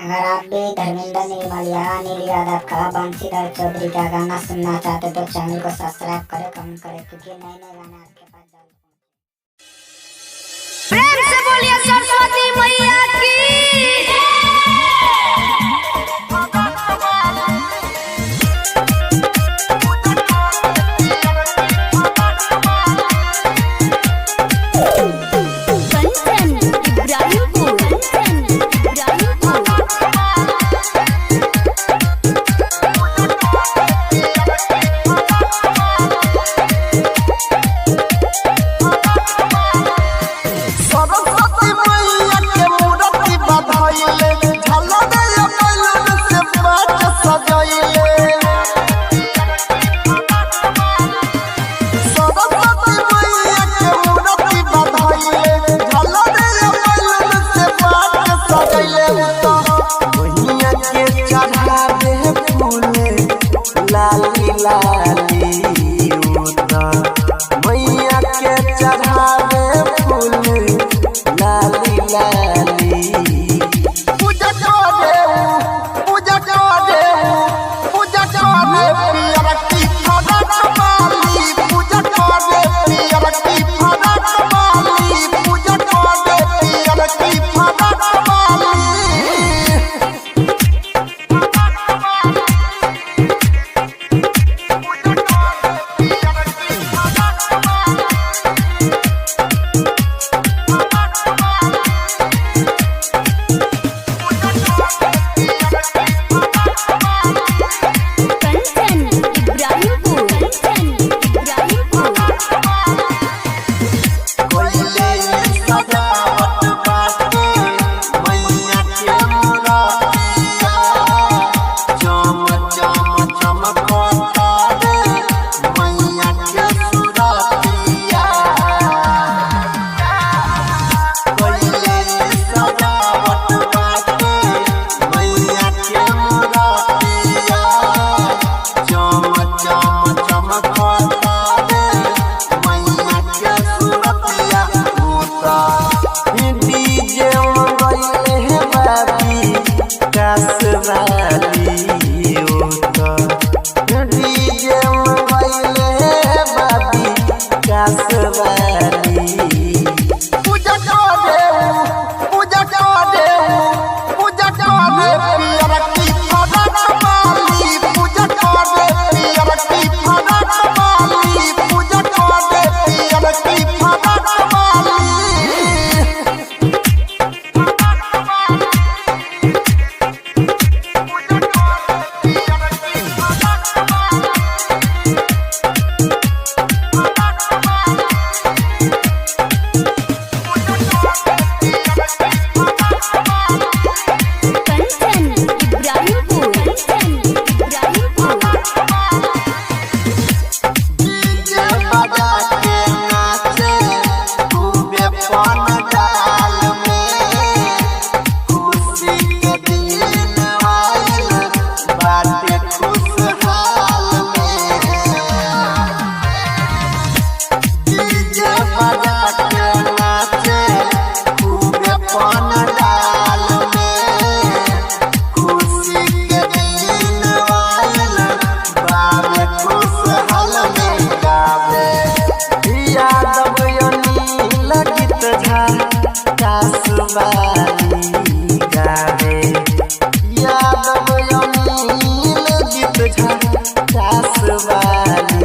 अगर आप भी धर्मेंद्र निर्मल या अनिल यादव का, बंसीधर चौधरी का गाना सुनना चाहते हैं तो चैनल को सब्सक्राइब करें, कमेंट करें, क्योंकि नए नए गाना आपके पास जल्द पहुंचे। प्रेम से बोलिए सरस्वती मैया की। कंचन इब्राहिमपुर, कंचन इब्राहिमपुर। सरस्वती मैया के मूर्ति बधाइले, झलक बैलून से बाट सजाइले। सरस्वती मैया के मूर्ति बधाइले, झलक बैलून से बाट सजाइले। मैया के चढ़ावे फूले लाली लाली, मैया के चढ़ावे फूल लाली लाली। पूजा करे पूजा करे पूजा करे पियर की फरक वाली, पूजा करे पियर की फरक वाली, पूजा करे पियर की फरक वाली। कंचन इब्राहिमपुर, कंचन इब्राहिमपुर। कोइले सजावट बाटे मैया के मुरतिया, चम चम चमकता रे मैया के सुरतिया। कोइले सजावट बाटे मैया के मुरतिया, चम चम चमकता रे मैया के सुरतिया। भूता डीजे मंगइले हे बाबी कासवाली, उता डीजे मंगइले हे बाबी कासवाली। पूजा करे पूजा करे पूजा करे पियर की फरक वाली, पूजा करे पियर की फरक वाली, पूजा करे पियर की फरक वाली। कंचन इब्राहिमपुर, कंचन इब्राहिमपुर। डीजे बजा के नाचे खूबे पान डाल में, खुशी के दिन आइल बाटे खुशहाल में। डीजे बजा के नाचे खूबे पान डाल में, खुशी के दिन आइल बाबे खुशहाल में। गावे यादव अनिल गीत झा कासवाली, गावे यादव अनिल गीत झा कासवाली।